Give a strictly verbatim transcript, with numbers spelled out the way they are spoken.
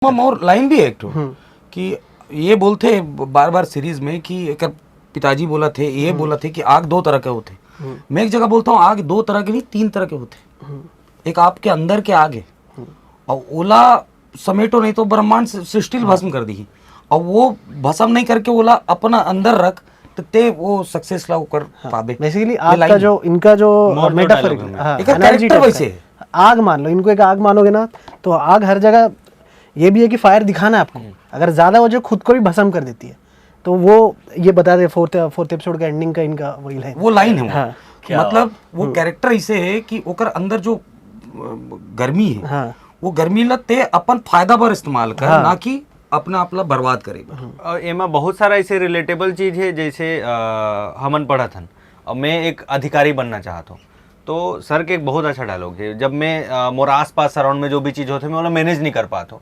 More line भी है एक ठो कि ये बोलथे बार बार सीरीज में कि एकर पिताजी बोलथे, ये बोलथे कि आग दो तरह के होथे। मैं एक जगह बोलता हूँ, आग दो तरह के नहीं, तीन तरह के होथे। एक आपके अंदर के आग है, और ओला समेटो नहीं तो ब्रह्मांड सृष्टि भस्म कर दी, और वो भस्म नहीं करके ओला अपना अंदर रख, तो ते वो सक्सेस ला कर पाबे। बेसिकली आग का जो इनका जो मेटाफर, हाँ, कैरेक्टर वैसे है। आग मान लो, इनको एक आग मानोगे ना, तो आग हर जगह, ये भी है कि फायर दिखाना है आपको। अगर ज्यादा हो जाए खुद को भी भस्म कर देती है। तो वो ये बता दे, फोर्थ फोर्थ एपिसोड का एंडिंग का इनका वही लाइन, वो लाइन है। हाँ। मतलब वो कैरेक्टर ऐसे है कि ओकर अंदर जो गर्मी है, हाँ। वो गर्मी ला ते अपन फायदा पर इस्तेमाल कर, हाँ। ना कि अपना अपना बर्बाद करे। एमा बहुत सारा ऐसे रिलेटेबल चीज है, जैसे हमन पढ़त हन, अब मैं एक अधिकारी बनना चाहत हूँ, तो सर के एक बहुत अच्छा डायलॉग है, जब मैं मोर आसपास सराउंड में जो भी चीज होते मैं ओला मैनेज नहीं कर पाता हूँ,